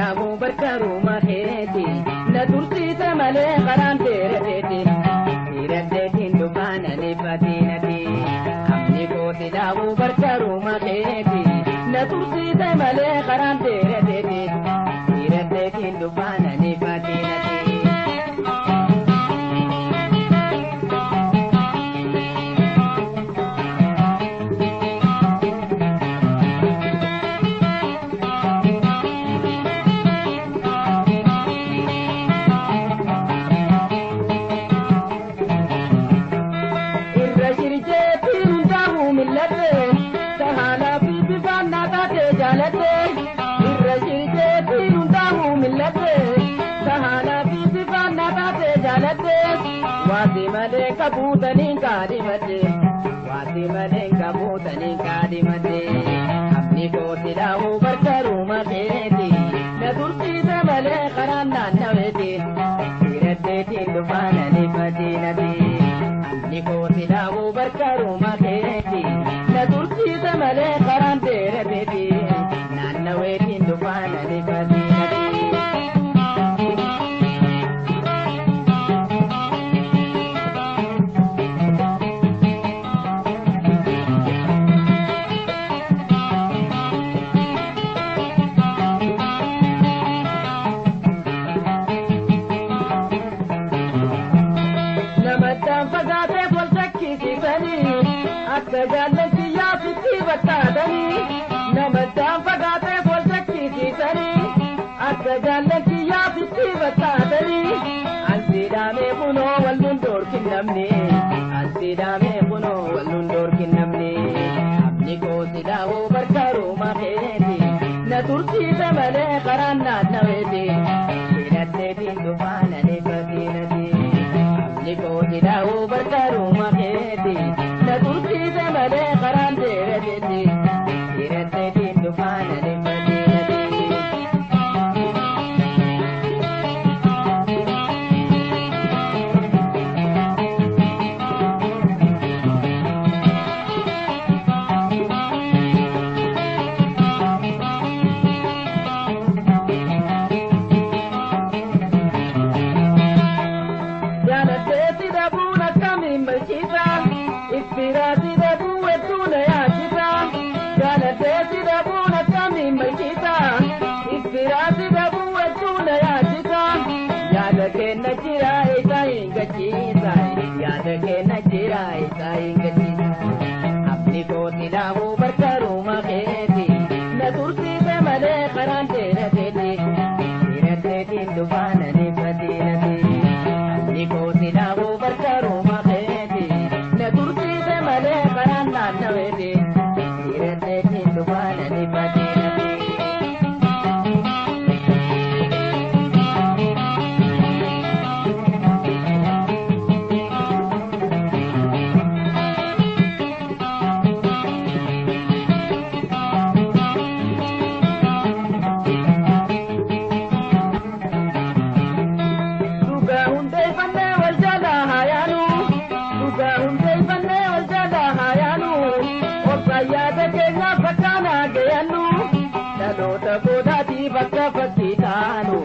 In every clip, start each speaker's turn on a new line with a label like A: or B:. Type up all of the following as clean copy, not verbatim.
A: silaahuu barkaruma keeti na tursiise malee karaan dheerateeti dhiiraddeetiin dhufaanani fatiinati amni koo silaahuu barkaruma keeti na tursiise malee karaan dheerateeti dhiiraddeetiin dhufaanani fatiinati. Waati malee kabuutanii kaadhimate waati malee kabuutanii kaadhimate amni kooti dhaa'uu barkaruma keeti na tursiise malee karaan naannaweeti dhiiraddeetiin dhufaanani fatiinati amni kooti dhaa'uu barkaruma keeti na tursiise malee karaan dheerateeti naannaweetiin dhufaanani fatiinati. Akka jaallanti yaasitti bakkaatanii namattaan fagaatee wal shakkisiisanii akka jaallanti yaasitti bakkaatanii ansiidhaamee kunoo wal nun doorkin namni ansiidhaamee kunoo wal nun doorkin namni amni kooti dhaa'uu barkaruma keeti na tursiise malee karaan naannaweeti hidhadheetiin dhufaanani fatiinati amni kooti dhaa'uu barkaruma keeti. Na tursiise malee karaan dheerateeti dhiiraddeetiin dhufaanani fatiinati. Jaalatteetti dhabuun akkamiin malchiisa iffiraati dhabuu hedduu na yaachisa jaalatteetti dhabuun akkamiin malchiisa iffiraati dhabuu hedduu na yaachisa yaada kenna jira isa hin gachiisa yaada kenna jira isa hin gachiisa amni kooti dhaabuu barkaruma keeti na tursiise malee karaan dheerateeti dhiiraddeetiin dhufaanani fatiinati. Amni kooti dhaabuu barkaruma keeti na tursiise malee karaan naannaweeti dhiiraddeetiin dhufaanani fatiinati. Dhugaa hundeeffannee wal jalaa haa yaanu dhugaa hundeeffannee wal jalaa haa yaanu obsa yaada keenyaaf bakka naa gayannu dhaloota boodaatiif akka fakkii taanu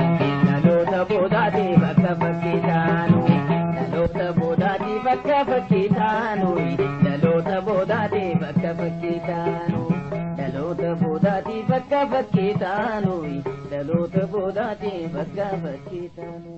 A: dhaloota boodaatiif akka fakkii taanu dhaloota boodaatiif akka fakkii taanu dhaloota boodaatiif akka fakkii taanu dhaloota boodaatiif akka fakkii taanu dhaloota boodaatiif akka fakkii taanu.